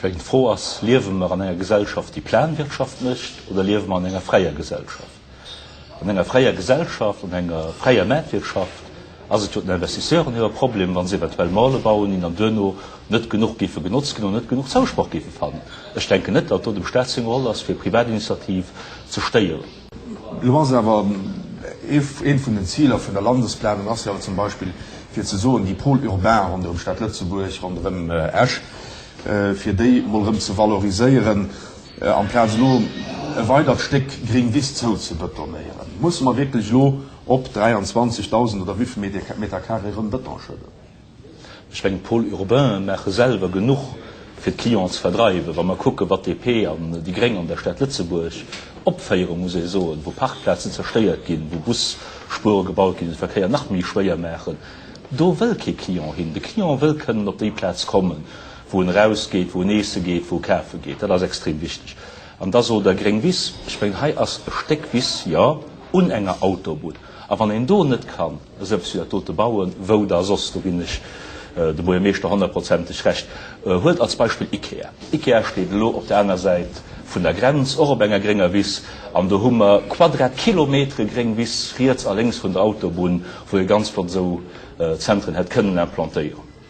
Ech mengen, d'Fro ass, Liewe mer an enger Gesellschaft, déi Planwirtschaft mécht, oder liewe mer an enger fräier Gesellschaft? An enger fräier Gesellschaft, an enger fräier Maartwirtschaft ass et jo den Investisseuren hire Problem, wa se eventuell Mallë bauen, déi dann duerno net genuch géife genotzt ginn oder net genuch Zousproch géife fannen. Ech denken net, datt do dem Staat seng Roll ass, fir Privatinitiativ ze stéieren. Elo ass awer eent vun den Ziler vun der Landesplanung ass jo awer zum Beispill, fir ze soen, déi Pôles urbains ronderëm d'Stad Lëtzebuerg, ronderëm Esch, fir déi emol erëm ze valoriséieren, amplaz elo e weidert Stéck gréng Wiss zouzebetonéieren. Musse mer wierklech elo op 23.000 oder wéivill Meter carré erëm Beton schëdden? Ech mengen, d'Pôles urbains maache selwer genuch, fir d'Clienten ze verdreiwen. Wa mer kucken, wat DP an déi Gréng an der Stad Lëtzebuerg opféieren, muss ee soen, wou Parkplazen zerstéiert ginn, wou Busspuere gebaut ginn, déi de Verkéier nach méi schwéier maachen, do wëll kee Client hin. De Client wëll kënnen op déi Plaz kommen, wou en erausgeet, wou en eesse geet, wou e kafe geet. Dat ass extrem wichteg. An da sot Der gréng Wiss. Ech mengen, hei ass e Stéck Wiss, jo, un enger Autobunn. A wann een do net kann esou eppes wéi dat dote bauen, wou da soss? Do ginn ech dem Buergermeeschter honnertprozenteg Recht. Huelt als Beispill Ikea. Ikea steet elo op der aner Säit vun der Grenz, och op enger grénger Wiss. An do hu mer Quadratkilometere gréng Wiss riets a lénks vun der Autobunn, wou ee ganz flott esou Zentren hätt kënnen implantéieren.